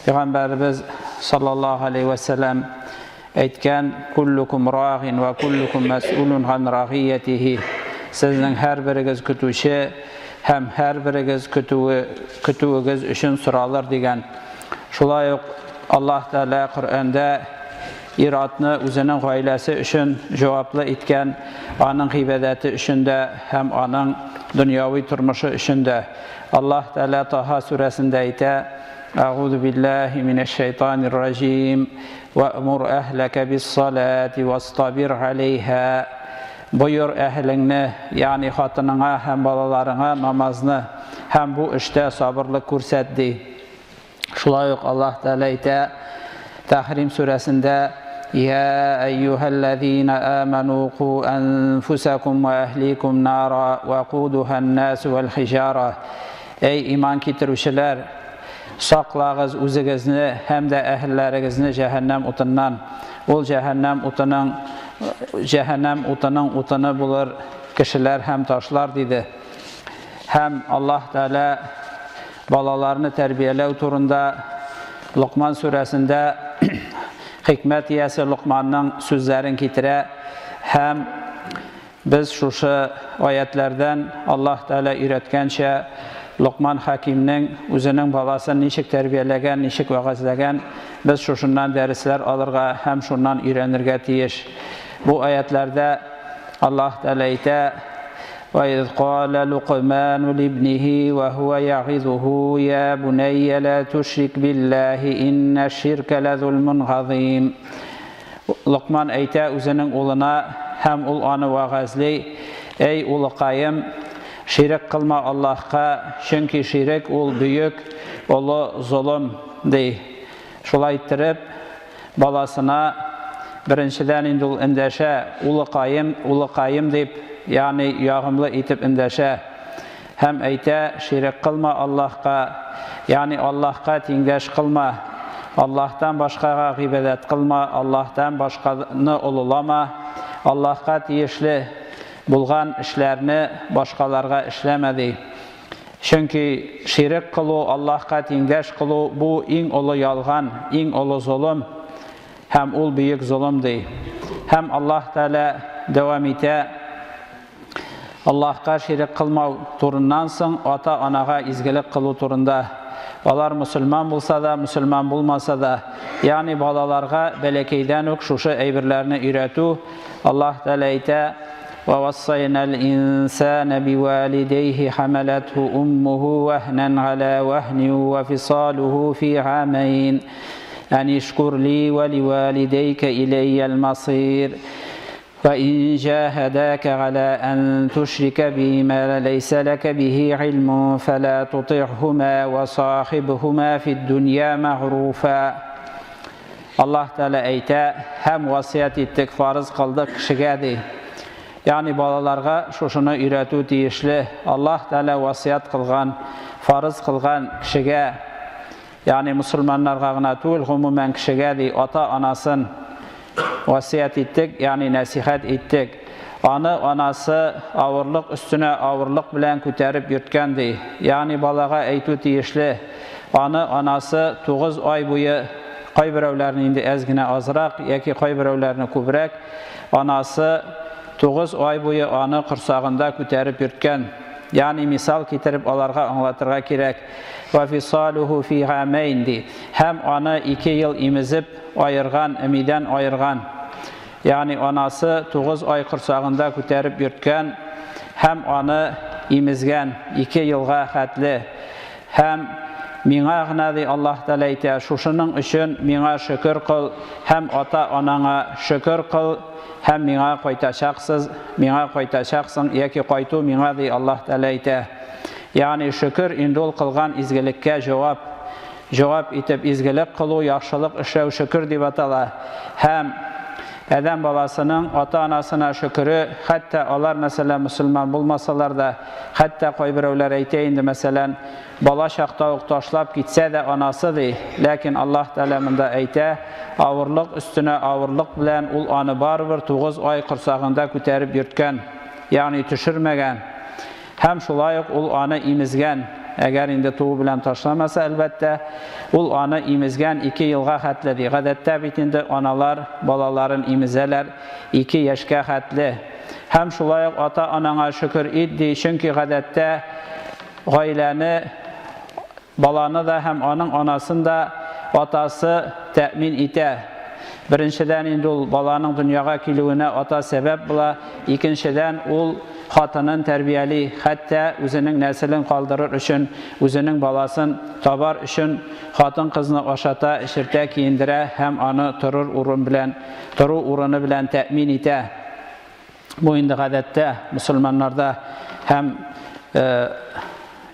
Пәйгамбәребез саллаллаһу алейһи вә сәлләм әйткән, Куллукум рагин вә куллукум мәс'улун ган рагыйятихи. Сезнең һәрберегез көтүче һәм һәрберегез көтүе көтүегез өчен соралыр дигән. Шулай ук Аллаһ Тәгалә Коръәндә ир-атны үзенең гаиләсе өчен җаваплы иткән, аның гыйбадәте өчен дә һәм аның дөньяви тормышы өчен дә. Аллаһ Тәгалә Таһа сүрәсендә әйтә, Әгъузу биллаһи минәш-шәйтанир раҗим, Вәъмур әһләкә бис-салати вастабир галәйһа. Боер әһелеңне, ягъни хатыныңа һәм балаларыңа намазны һәм бу эштә сабырлык күрсәт, ди. Шулай ук Аллаһ Тәгалә әйтә Тәхрим сүрәсендә, Я әйюһәлләзина аману ку әнфусакум ва әһликум нара ва кудуха ан-насу вал хиҗара. Әй иман китерүчеләр, саклагыз үзегезне һәм дә әһелләрегезне җәһәннәм утыннан. Ул җәһәннәм утының җәһәннәм утының утыны булыр кешеләр һәм ташлар, диде. Һәм Аллаһ Тәгалә балаларны тәрбияләү турында Локман сүрәсендә хикмәт иясе Локманның сүзләрен китерә һәм без шушы аятләрдән Аллаһ Тәгалә өйрәткәнчә Локман Хакимнең үзенең баласын ничек тәрбияләгән, ничек вәгазьләгән, без шушыннан дәресләр алырга һәм шуннан өйрәнергә тиеш. Бу аятләрдә Аллаһ Тәгалә әйтә, وإذ قال لقمان لابنه وهو يعظه يا بني لا تشرك بالله إن الشرك لظلم عظيم Локман әйтә үзенең улына һәм ул аны вәгазьли, Әй улыкаем, ширек кылма Аллаһка, чөнки ширек ул бөек, олы золым, ди. Шулай иттереп, баласына беренчедән инде ул эндәшә, улыкаем, улыкаем дип, ягъни ягымлы итеп эндәшә. Һәм әйтә, ширек кылма Аллаһка, ягъни Аллаһка тиңдәш кылма, Аллаһтан башкага гыйбадәт кылма, Аллаһтан башканы олылама, Аллаһка тиешле булган эшләрне башкаларга эшләмә, ди. Чөнки ширек кылу, Аллаһка тиңдәш кылу, бу иң олы ялган, иң олы золым һәм ул бөек золым, ди. Һәм Аллаһ Тәгалә дәвам итә, Аллаһка ширек кылмау турыннан соң ата-анага изгелек кылу турында. Алар мөселман булса да, мөселман булмаса да, ягъни балаларга бәләкәйдән үк шушы әйберләрне өйрәтү, Аллаһ Тәгалә әйтә, ووصينا الإنسان بوالديه حملته أمه وهنا على وهن وفصاله في عامين أن اشكر لي ولوالديك إلي المصير وإن جاهداك على أن تشرك بي ما ليس لك به علم فلا تطعهما وصاحبهما في الدنيا معروفا Аллаһ Тәгалә әйтә, һәм васыять иттек, фарыз кылдык кешегә, ди. Ягъни балаларга шушыны өйрәтү тиешле. Аллаһ Тәгалә васыять кылган, фарыз кылган кешегә, ягъни мусульманнарга гына түгел, гомумән кешегә, ди, ата-анасын васыять иттек, ягъни нәсихәт иттек. Аны анасы авырлык өстенә авырлык белән күтәреп йөрткән, ди. Ягъни балага әйтү тиешле. Аны анасы 9 ай буе, кайберәүләрне инде әз генә азрак яки кайберәүләрне күбрәк, анасы 9 ай буе аны корсагында күтәреп йөрткән. Ягъни мисал китереп аларга аңлатырга кирәк. Ва фисалуху фи гамәйн ди. Һәм аны 2 ел имезеп аерган, эмидән аерган. Ягъни анасы 9 ай корсагында күтәреп йөрткән һәм аны имезгән 2 елга хәтле. Һәм миңа гына, ди Аллаһ Тәгалә әйтә, шушының өчен миңа шөкер кыл һәм ата-анаңа шөкер кыл һәм миңа кайтачаксыз, миңа кайтачаксың яки кайту миңа, ди Аллаһ Тәгалә әйтә. Ягъни шөкер инде ул кылган изгелеккә җавап. Җавап итеп изгелек кылу, яхшылык эшләү шөкер дип атала. Һәм адәм баласының ата-анасына шөкере, хәтта алар, мәсәлән, мөселман булмасалар да, хәтта кайберәүләр әйтә инде, мәсәлән, бала чакта ук ташлап китсә дә анасы, ди, ләкин Аллаһ Тәгалә монда әйтә, авырлык өстенә авырлык белән ул аны барыбер 9 ай корсагында күтәреп йөрткән, ягъни төшермәгән. Һәм шулай ук ул аны имезгән, Әгәр инде туу белән ташламаса, әлбәттә, ул аны имезгән 2 елга хәтле ди. Гадәттә бит инде аналар балаларын имезәләр 2 яшькә хәтле. Һәм шулай ук ата-анаңа шөкер ит ди, чөнки гадәттә гаиләне, баланы да һәм аның анасын да атасы тәэмин итә. Беренчедән инде ул баланың дөньяга килүенә ата сәбәп була, икенчедән ул хатынын тәрбияли, хәтта үзенең нәселен калдырыр өчен, үзенең баласын табар өчен хатын-кызны ашата, эчертә, киендерә һәм аны торыр урын белән, тору урыны белән тәэмин итә. Бу инде гадәттә мусульманнарда һәм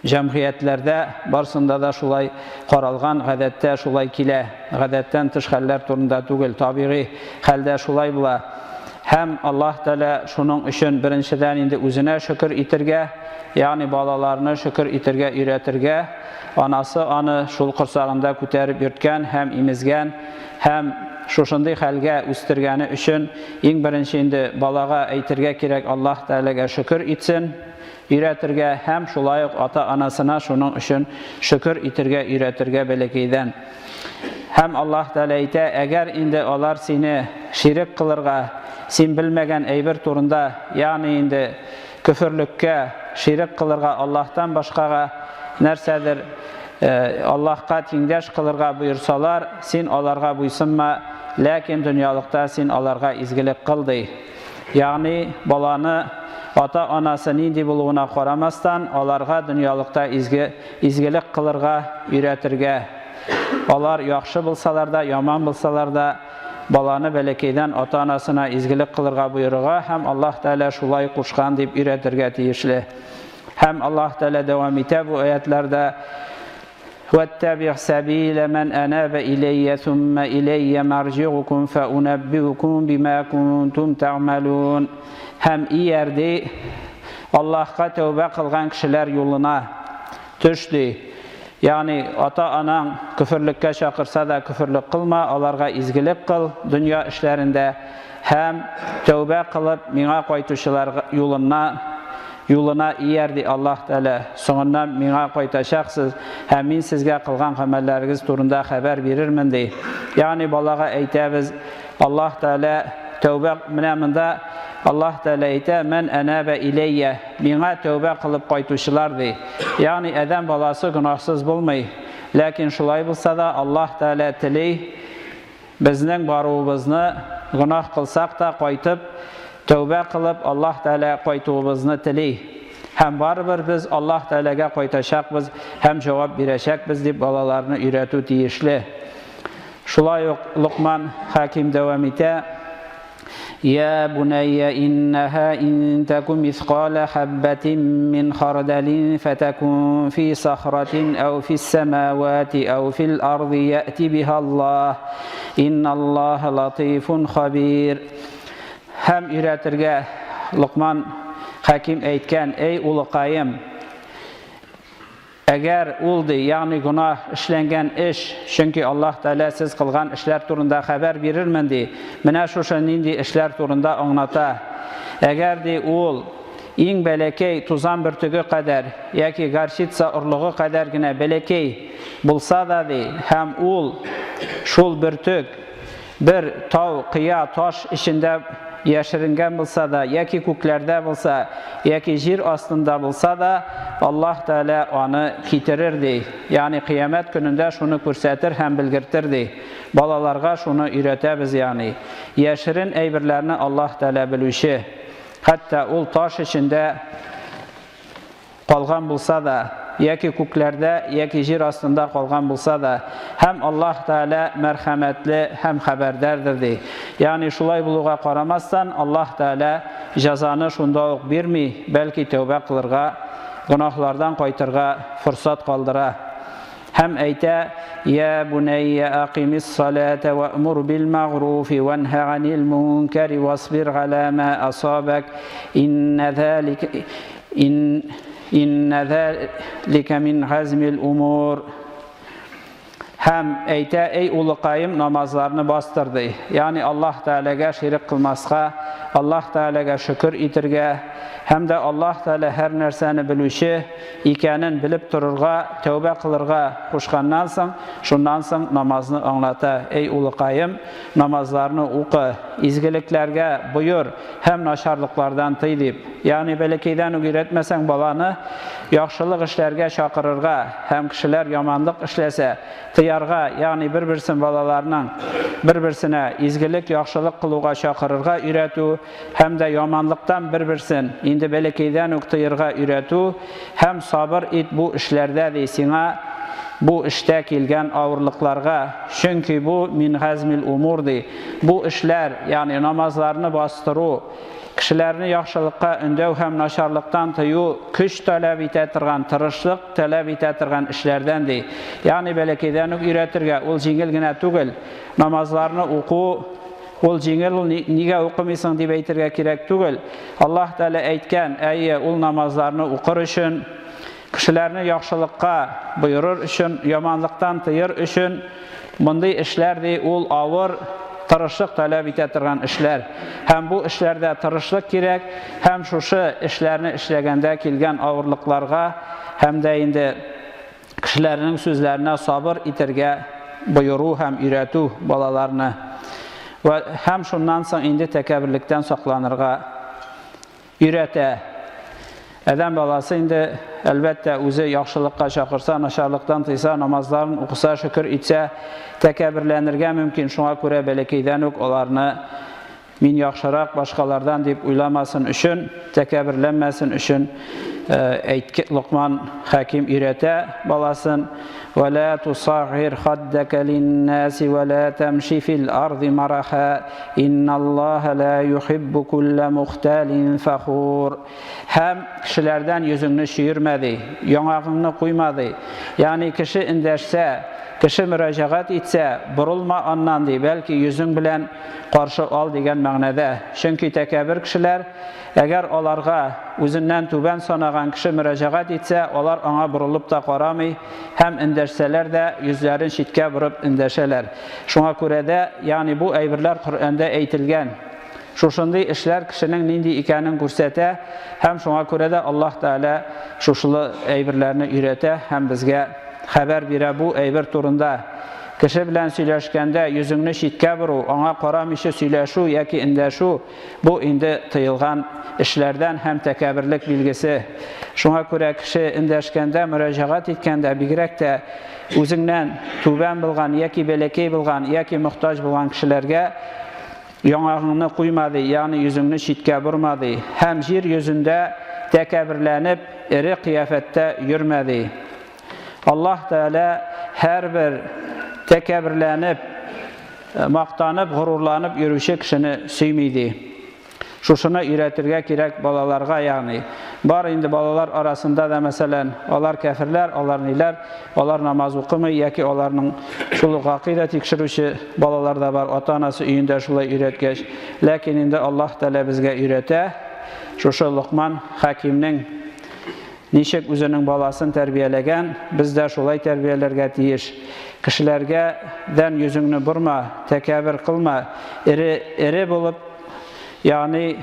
җәмгыятьләрдә барсында да шулай каралган, гадәттә шулай килә. Гадәттән тыш хәлләр турында түгел, табигый хәлдә шулай була. Һәм Аллаһ Тәгалә шуның өчен беренчедән инде үзенә шөкер итергә, ягъни балаларны шөкер итергә өйрәтергә, анасы аны шул корсагында күтәреп йөрткән һәм имезгән һәм шушындый хәлгә үстергәне өчен иң беренче инде балага әйтергә кирәк, Аллаһ Тәгаләгә шөкер итсен, өйрәтергә һәм шулай ук ата-анасына шуның өчен шөкер итергә өйрәтергә бәләкәйдән. Һәм Аллаһ Тәгалә әйтә, әгәр инде алар сине ширек кылырга, син белмәгән әйбер турында, ягъни инде көферлеккә, ширек кылырга Аллаһтан башкага нәрсәдер Аллаһка тиңдәш кылырга боерсалар, син аларга буйсынма, ләкин дөньялыкта син аларга изгелек кыл ди. Ягъни баланы ата-анасы нинди булуына карамастан, аларга дөньялыкта изге изгелек кылырга өйрәтергә. Алар яхшы булсалар да, яман булсалар да, баланы бәләкәйдән ата-анасына изгелек кылырга боерырга һәм Аллаһ Тәгалә шулай кушкан дип өйрәтергә тиешле. Һәм Аллаһ Тәгалә дәвам итә бу аятларда: "Ваттаби' сабила ман анаба иләйя сумма иләйя марҗигукум фаунаббиукум бима кунтум та'малун". Һәм ияр ди, Аллаһка тәүбә кылган кешеләр юлына төш ди. Ягъни ата-анаң көферлеккә чакырса да көферлек кылма, аларга изгелек кыл дөнья эшләрендә һәм тәүбә кылып миңа кайтучылар юлына юлына ияр ди Аллаһ Тәгалә. Соңыннан миңа кайтачаксыз һәм мин сезгә кылган гамәлләрегез турында хәбәр бирермен ди. Ягъни балага әйтәбез, Аллаһ Тәгалә тәүбә менә монда Аллаһ Тәгалә әйтә, "Мән әнәбә иләйя", миңа тәүбә кылып кайтучылар ди. Ягъни адәм баласы гөнаһсыз булмый. Ләкин шулай булса да Аллаһ Тәгалә тели безнең баруыбызны, гөнаһ кылсак та кайтып, тәүбә кылып Аллаһ Тәгалә кайтуыбызны тели. Һәм барыбер без Аллаһ Тәгаләгә кайтачакбыз һәм җавап бирәчәкбез дип балаларны өйрәтү тиешле. Шулай ук Лукман Хаким дәвам итә. Я бунайя иннаха ин таку мисқала хаббатин мин хардалин фатакун фи сахратин ау фис самавати ау фил арди яти биха Аллах. Инналлаһа латифун хабир. Һәм өйрәтергә Лукман Хаким әйткән: "Эй улыкаем, әгәр ул ди, ягъни гөнаһ эшләнгән эш, чөнки Аллаһ Тәгалә сез кылган эшләр турында хәбәр бирермен ди. Менә шушы нинди эшләр турында аңлата. Әгәр ди ул иң бәләкәй тузан бөртеге кадәр яки горчица орлыгы кадәр генә бәләкәй булса да ди, һәм ул шул бөртек бер тау, кыя, таш эчендә яшеренгән булса да, яки күкләрдә булса, яки җир астында булса да, Аллаһ Тәгалә аны китерер ди. Ягъни кыямәт көнендә шуны күрсәтер һәм белгертер ди. Балаларга шуны өйрәтәбез, ягъни яшерен әйберләрне Аллаһ Тәгалә белүче. Хәтта ул таш эчендә калган булса да, яки күкләрдә, яки җир астында калган булса да, һәм Аллаһ Тәгалә мәрхәмәтле һәм хәбәрдәрдер ди. Ягъни шулай булуга карамастан, Аллаһ Тәгалә җәзаны шунда ук бирми, бәлки тәүбә кылырга, гөнаһлардан кайтырга форсат калдыра. Һәм әйтә: "Я бунайя акимис салата ва'мур бил мәгъруфи ванһа анил мункари васбир галя ма асабак инна залика ин инна залика мин газмил умур". Һәм әйтә: "Эй улыкаем, намазларны бастыр", ди. Ягъни Аллаһ Тәгаләгә ширек кылмаска, Аллаһ Тәгаләгә шөкер итергә һәм дә Аллаһ Тәгалә һәр нәрсәне белүче икәнен белеп торырга, тәүбә кылырга кушканнан соң, шуннан соң намазны аңлата. Эй улыкаем, намазларны укы, изгелекләргә боер һәм начарлыклардан тый дип. Ягъни бәләкәйдән үк өйрәтмәсәң баланы яхшылык эшләргә чакырырга һәм кешеләр яманлык эшләсә, тыярга, ягъни бер-берсен балаларның бер-берсенә изгелек, яхшылык кылуга чакырырга өйрәтү һәм дә яманлыктан бер-берсен инде бәләкәйдән үк тыерга өйрәтү һәм сабыр ит бу эшләрдә, ди, сиңа бу эштә килгән авырлыкларга, чөнки бу мин газмил умур, ди. Бу эшләр, ягъни намазларны бастыру, Кешеләрне яхшылыкка өндәү һәм начарлыктан тыю көч таләп итә торган, тырышлык таләп итә торган эшләрдән, ди. Ягъни бәләкәйдән үк өйрәтергә, ул җиңел генә түгел. Намазларны уку, ул җиңел, ул нигә укымыйсың дип әйтергә кирәк түгел. Аллаһ Тәгалә әйткән, әйе, ул намазларны укыр өчен, кешеләрне яхшылыкка боерыр өчен, яманлыктан тыер өчен мондый эшләр, ди, ул авыр, тырышлык таләп итә торган эшләр. Һәм бу эшләрдә тырышлык кирәк, һәм шушы эшләрне эшләгәндә килгән авырлыкларга һәм дә инде кешеләрнең сүзләренә сабыр итәргә боеру һәм өйрәтү балаларны. Вә һәм шуннан соң инде тәкәбберлектән сакланырга Өйрәтә. Адәм баласы инде, әлбәттә, үзе яхшылыкка чакырса, начарлыктан тыйса, намазларын укыса, шөкер итсә, тәкәбберләнергә мөмкин. Шуңа күрә бәләкәйдән үк аларны мин яхшырак башкалардан дип уйламасын өчен, тәкәбберләнмәсен өчен әйтке Локман Хәким өйрәтә баласын. Вә лә тусагир хаддәкә линнәси вә лә тәмши фил арди мараха инналлаһа лә юхиббу куллә мухталин фәхур. Һәм кешеләрдән йөзеңне чөермә ди, яңагыңны куйма ди. Ягъни кеше эндәшсә, кеше мөрәҗәгать итсә, борылма аннан ди, бәлки йөзең белән каршы ал дигән мәгънәдә. Чөнки тәкәббер кешеләр Әгәр аларга үзеннән түбән санаган кеше мөрәҗәгать итсә, алар аңа борылып та карамый һәм эндәшсәләр дә, йөзләрен читкә борып эндәшәләр. Шуңа күрә дә, ягъни бу әйберләр Коръәндә әйтелгән. Шушындый эшләр кешенең нинди икәнен күрсәтә һәм шуңа күрә дә Аллаһ Тәгалә шушылы әйберләрне өйрәтә һәм безгә хәбәр бирә бу әйбер турында. Кеше белән сөйләшкәндә йөзеңне читкә бору, аңа карамыйча сөйләшү яки эндәшү, Бу инде тыелган эшләрдән һәм тәкәбберлек билгесе. Шуңа күрә кеше эндәшкәндә, мөрәҗәгать иткәндә, бигрәк тә үзеңнән түбән булган яки бәләкәй булган яки мохтаҗ булган кешеләргә яңагыңны куйма ди, ягъни йөзеңне читкә борма ди. Һәм җир йөзендә тәкәбберләнеп, эре кыяфәттә йөрмә ди. Аллаһ Тәгалә һәрбер тәкәбберләнеп, Мактанып, горурланып йөрүче кешене сөйми, ди. Шушыны өйрәтергә кирәк балаларга, ягъни. Бар инде балалар арасында да, мәсәлән, алар кәферләр, алар ниләр, алар намаз укымый яки аларның шул ук гакыйдә тикшерүче балалар да бар, ата-анасы өендә шулай өйрәткәч. Ләкин инде Аллаһ Тәгалә безгә өйрәтә, шушы Локман Хәкимнең Ничек үзенең баласын тәрбияләгән, без дә шулай тәрбияләргә тиеш. Кешеләргә дән йөзеңне борма, тәкәбер кылма, эре, эре булып, ягъни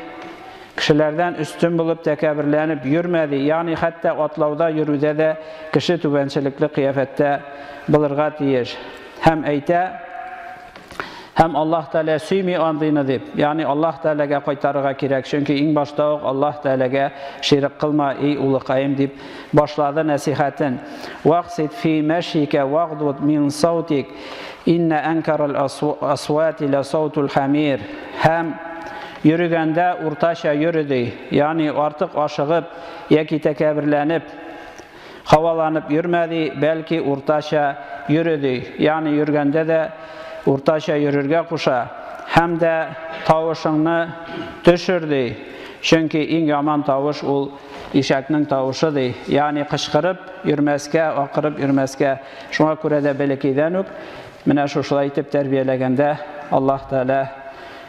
кешеләрдән өстен булып тәкәберләнеп йөрмә ди. Ягъни хәтта атлауда йөрүдә дә кеше түбәнчелекле кыяфәттә булырга тиеш. Һәм әйтә, Һәм Аллаһ Тәгалә сөйми андыйны дип, ягъни Аллаһ Тәгаләгә кайтарырга кирәк, чөнки иң башта ук Аллаһ Тәгаләгә ширек кылма, эй улыкаем дип башлады нәсихәтен. Ваксид фи мәшика вагдуд мин саутик инна анкарал асвати ла саутул хамир. Һәм йөрегәндә уртача йөре ди, ягъни артык ашыгып яки тәкәбберләнеп Һаваланып йөрмә, ди, бәлки уртача йөре, ди. Ягъни йөргәндә дә уртача йөрергә куша. Һәм дә тавышыңны төшер, ди. Чөнки иң яман тавыш ул ишәкнең тавышы, ди. Ягъни кычкырып йөрмәскә, акырып йөрмәскә. Шуңа күрә дә бәләкәйдән үк менә шушылай итеп тәрбияләгәндә Аллаһ Тәгалә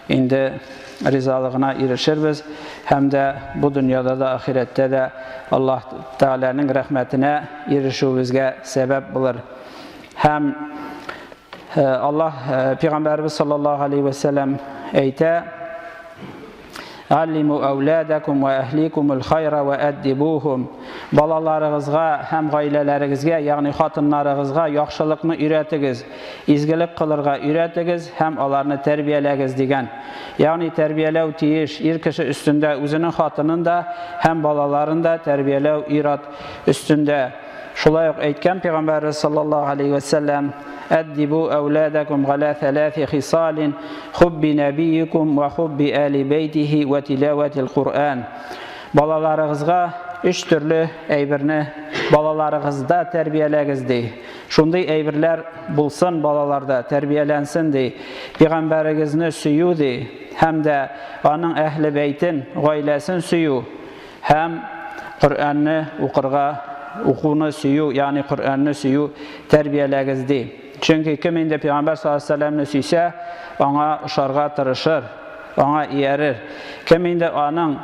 Инде ризалыгына ирешербез һәм дә бу дөньяда да, ахирәттә дә Аллаһ Тәгаләнең рәхмәтенә ирешүебезгә сәбәп булыр. Һәм э, Аллаһ э, пәйгамбәребез саллаллаһу алейхи ва сәлләм әйтә: Аллиму әүләдәкум вә әһликумул хайра вә әддибухум. Балаларыгызга һәм гаиләләрегезгә, ягъни хатыннарыгызга яхшылыкны өйрәтегез, изгелек кылырга өйрәтегез һәм аларны тәрбияләгез дигән. Ягъни тәрбияләү тиеш ир кеше өстендә үзенең хатынын да һәм балаларын да тәрбияләү ир-ат өстендә. Шулай ук әйткән Пәйгамбәрбез саллаллаһу алейһи вә сәлләм, Әддибу әүләдәкум галә сәләфи хисалин, хубби нәбиикум вә хубби әли бәйтихи вә тиләвәтил Куръән. Балаларыгызга өч төрле әйберне балаларыгызда тәрбияләгез ди. Шундый әйберләр булсын балаларда, тәрбияләнсен ди. Пәйгамбәрегезне сөю ди, һәм дә аның әһле бәйтен, гаиләсен сөю. Һәм Коръәнне укырга, укуны сөю, ягъни Коръәнне сөю тәрбияләгез ди. Чөнки кем инде Пәйгамбәр саллаллаһу алейһи вәсәлләмне сөйсә, аңа ошарга тырышыр, аңа иярер. Кем инде аның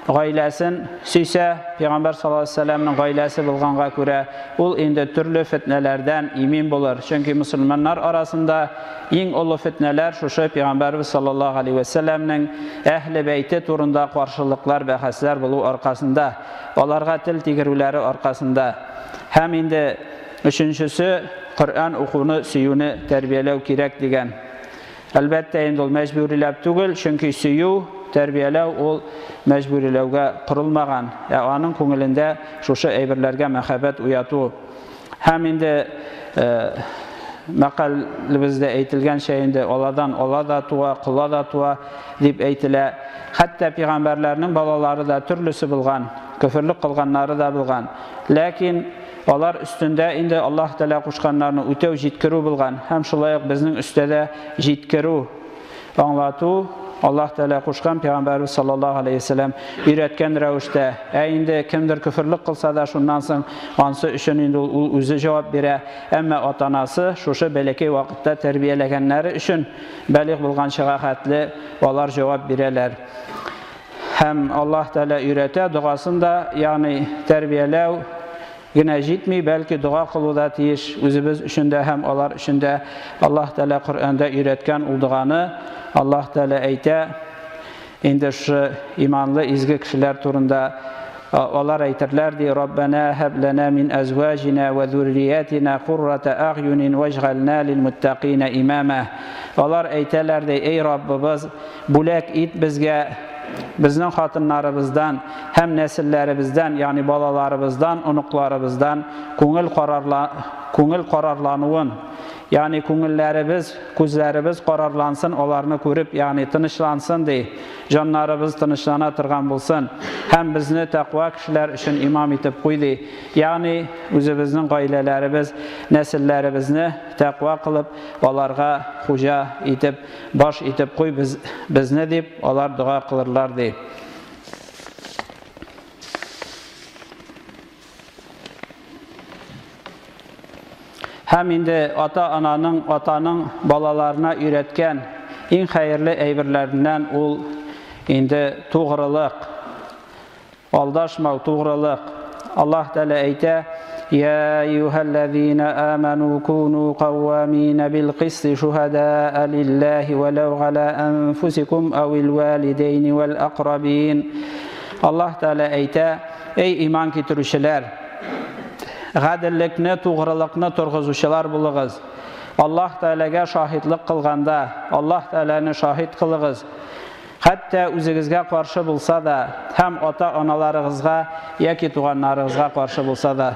гаиләсен сөйсә, Пәйгамбәр саллаллаһу алейһи вәсәлләмнең гаиләсе булганга күрә, ул инде төрле фетнәләрдән имин булыр. Чөнки мөселманнар арасында Иң олы фетнәләр шушы Пәйгамбәребез саллаллаһу алейһи вә сәлләмнең әһле бәйте турында каршылыклар, бәхәсләр булу аркасында, аларга тел тигерүләре аркасында. Һәм инде өченчесе, Коръән укуны сөюне тәрбияләү кирәк дигән. Әлбәттә инде ул мәҗбүриләп түгел, чөнки сөю, тәрбияләү ул мәҗбүриләүгә корылмаган, ә аның күңелендә шушы әйберләргә мәхәббәт уяту. Һәм инде мәкалебездә әйтелгәнчә инде аладан ала да туа, кола да туа дип әйтелә. Хәтта пәйгамбәрләрнең балалары да төрлесе булган, көферлек кылганнары да булган. Ләкин алар өстендә инде Аллаһ Тәгалә кушканнарны үтәү, җиткерү булган һәм шулай ук безнең өстә дә җиткерү аңлату Аллаһ Тәгалә кушкан пәйгамбәрбез саллаллаһу алейһи вәсәлләм өйрәткән рәвештә. Ә инде кемдер көферлек кылса да, шуннан соң ансы өчен инде ул, ул үзе җавап бирә. Әмма ата-анасы шушы бәләкәй вакытта тәрбияләгәннәре өчен балигъ булганчыга хәтле алар җавап бирәләр. Һәм Аллаһ Тәгалә өйрәтә догасын да, ягъни тәрбияләү генә җитми, бәлки дога кылу да тиеш үзебез өчен дә һәм алар өчен дә. Аллаһ Тәгалә Коръәндә өйрәткән ул доганы Аллаһ Тәгалә әйтә, инде шушы иманлы изге кешеләр турында алар әйтерләр ди, Раббана һәб лана мин әзваҗина ва зурриятина куррата әгъюнин ваҗгална лил муттакина имама. Алар әйтәләр ди, эй Раббыбыз, Бүләк ит безгә безнең хатыннарыбыздан һәм нәселләребездән, ягъни балаларыбыздан, оныкларыбыздан күңел карарла, күңел карарлануын, ягъни күңелләребез, күзләребез карарлансын аларны күреп, ягъни тынычлансын ди, җаннарыбыз тынычлана торган булсын һәм безне тәкъва кешеләр өчен имам итеп куй ди. Ягъни үзебезнең гаиләләребез, нәселләребезне тәкъва кылып, аларга хуҗа итеп Баш итеп куй без, безне дип, алар дога кылырлар ди. Һәм инде ата-ананың, атаның балаларына өйрәткән иң хәерле әйберләреннән ул инде тугрылык. Алдашмау, тугрылык. Аллаһ Тәгалә әйтә, Я әйюһәлләзина аману куну каввамина бил кисти шухадаа лиллаһи вәләү галя әнфусикум әвил валидейни вәл акрабин. Аллаһ Тәгалә әйтә, Эй иман китерүчеләр, гаделлекне, тугрылыкны торгызучылар булыгыз. Аллаһ Тәгаләгә шаһитлык кылганда, Аллаһ Тәгаләне шаһит кылыгыз. Хәтта үзегезгә каршы булса да һәм ата-аналарыгызга яки туганнарыгызга каршы булса да.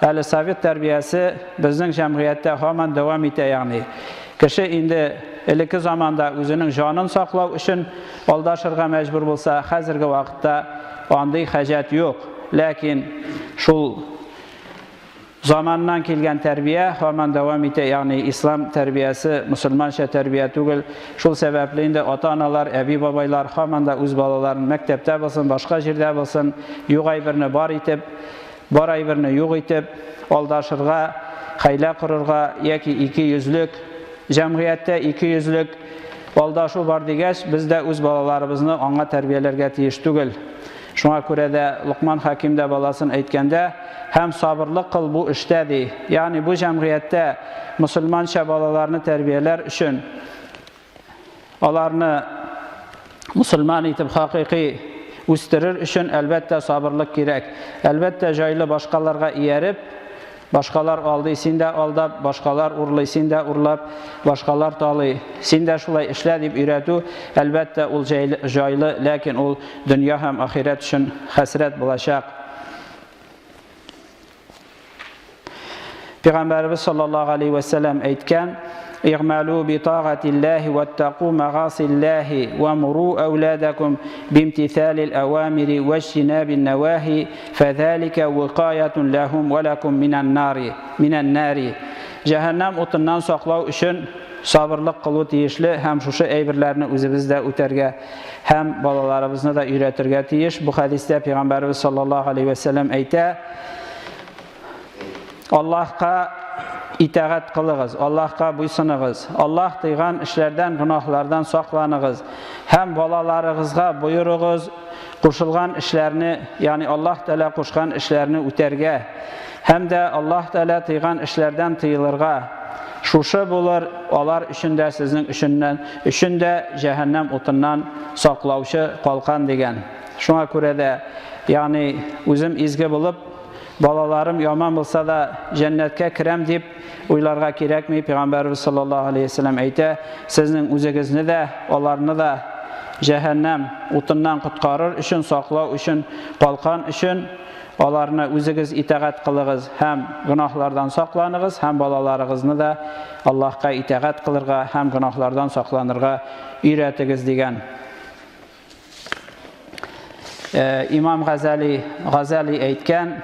Әле совет тәрбиясе безнең җәмгыятьтә һаман дәвам итә, ягъни кеше инде элекке заманда үзенең җанын саклау өчен алдашырга мәҗбүр булса, хәзерге вакытта андый хаҗәт юк. Ләкин шул Заманнан килгән тәрбия һаман дәвам итә, ягъни ислам тәрбиясе мөселманча тәрбия түгел. Шул сәбәпле инде ата-аналар, әби-бабайлар һаман да үз балаларын мәктәптә булсын, башка җирдә булсын, юк әйберне бар итеп, бар әйберне юк итеп, алдашырга, хәйлә корырга яки икейөзлек, җәмгыятьтә икейөзлек, алдашу бар дигәч, без дә үз балаларыбызны аңа тәрбияләргә тиеш түгел. Шуңа күрә дә Локман Хәким дә баласын әйткәндә, Һәм сабырлык кыл бу эштә, ди. Ягъни бу җәмгыятьтә мөселманча балаларны тәрбияләр өчен аларны Мусульман итеп хакыйкый үстерер өчен, әлбәттә, сабырлык кирәк. Әлбәттә, җайлы башкаларга ияреп, башкалар алдый, син дә алдап, башкалар урлый, син дә урлап, башкалар талый, син дә шулай эшлә дип өйрәтү, әлбәттә, ул җайлы, ләкин ул дөнья һәм ахирәт өчен хәсрәт булачак. Пәйгамбәребез саллаллаһу алейхи ва сәлләм әйткән: "Игъмалу би тагатиллаһи ваттаку магасиллаһи ва муру ауладакум бимтисалил авамири ваҗтинабин навахи, фазалика виқаятун лахум ва лакум минан нари." Минан нари. Җәһәннәм утыннан саклау өчен сабырлык кылу тиешле һәм шушы әйберләрне үзебез дә үтәргә һәм балаларыбызны да өйрәтергә тиеш. Бу хәдистә Пәйгамбәребез саллаллаһу алейхи ва сәлләм әйтә: Аллаһка итагать кылыгыз, Аллаһка буйсыныгыз, Аллаһ тыйган эшләрдән, гөнаһлардан сакланыгыз һәм балаларыгызга боерыгыз кушылган эшләрне, ягъни Аллаһ Тәгалә кушкан эшләрне үтәргә һәм дә Аллаһ Тәгалә тыйган эшләрдән тыелырга. Шушы булыр алар өчен дә, сезнең өченнән, өчен дә җәһәннәм утыннан саклаучы калкан дигән. Шуңа күрә дә, ягъни үзем изге булып, балаларым яман булса да җәннәткә керәм дип уйларга кирәкми. Пәйгамбәрбез саллаллаһу алейһи вәсәлләм әйтә, сезнең үзегезне дә, аларны да җәһәннәм утыннан коткарыр өчен, саклау өчен, калкан өчен аларны үзегез итагать кылыгыз һәм гөнаһлардан сакланыгыз һәм балаларыгызны да Аллаһка итагать кылырга һәм гөнаһлардан сакланырга өйрәтегез дигән. Имам Газали, Газали әйткән,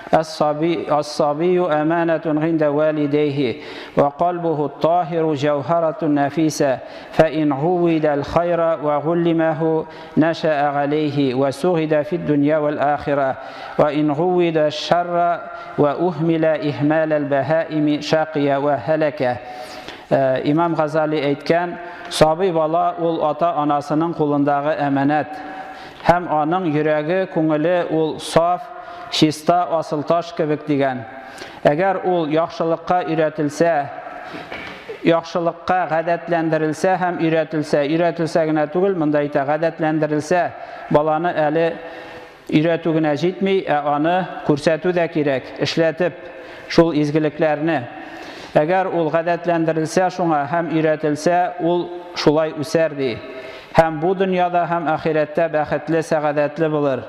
Ас-саби ас-сабию аманатун гинда валидейхи ва калбуху ат-тахиру җәүһаратун нафиса фа ин гувида аль-хайра ва гуллимаху нашаа галейхи ва сугида фид дунья вал ахира ва ин гувида аш-шарра ва ухмила ихмал аль-баһаими шакия ва халака. Имам Газали әйткән, сабый бала ул ата-анасының кулындагы әманәт. Һәм аның йөрәге, күңеле ул саф, чиста асыл таш кебек дигән. Әгәр ул яхшылыкка өйрәтелсә, яхшылыкка гадәтләндерелсә һәм өйрәтелсә, өйрәтелсә генә түгел, монда әйтә, гадәтләндерелсә, баланы әле өйрәтү генә җитми, ә аны күрсәтү дә кирәк, эшләтеп шул изгелекләрне. Әгәр ул гадәтләндерелсә шуңа һәм өйрәтелсә, ул шулай үсәр, ди. Һәм бу дөньяда һәм ахирәттә бәхетле, сәгадәтле булыр.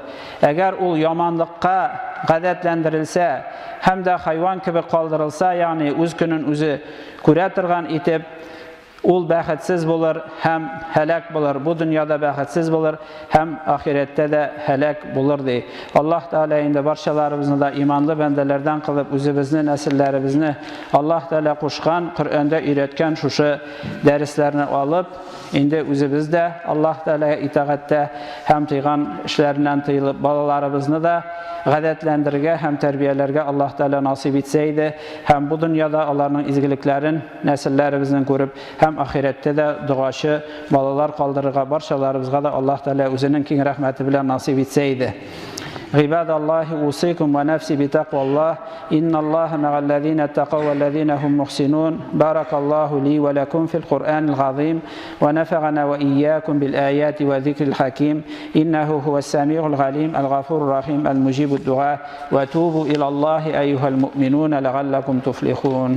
Әгәр ул яманлыкка гадәтләндерелсә һәм дә хайван кебек калдырылса, ягъни үз көнен үзе күрә торган итеп, Ул бәхетсез булыр һәм һәлак булыр, бу дөньяда бәхетсез булыр һәм ахирәттә дә һәлак булыр, ди. Аллаһ Тәгалә инде барчаларыбызны да иманлы бәндәләрдән кылып, үзебезне, нәселләребезне Аллаһ Тәгалә кушкан, Коръәндә өйрәткән шушы дәресләрне алып, инде үзебез дә Аллаһ Тәгаләгә итагатьтә һәм тыйган эшләреннән тыелып, балаларыбызны да гадәтләндерергә һәм тәрбияләргә Аллаһ Тәгалә насыйп итсә иде һәм бу дөньяда аларның изгелекләрен нәселләребезнең күреп һәм ахирәттә дә догачы балалар калдырырга барчаларыбызга да Аллаһ Тәгалә үзенең киң рәхмәте белән насыйп итсә иде. عباد الله أوصيكم ونفسي بتقوى الله إن الله مع الذين اتقوا والذين هم محسنون بارك الله لي ولكم في القرآن العظيم ونفعنا وإياكم بالآيات وذكر الحكيم إنه هو السميع العليم الغفور الرحيم المجيب الدعاء وتوبوا إلى الله أيها المؤمنون لعلكم تفلحون.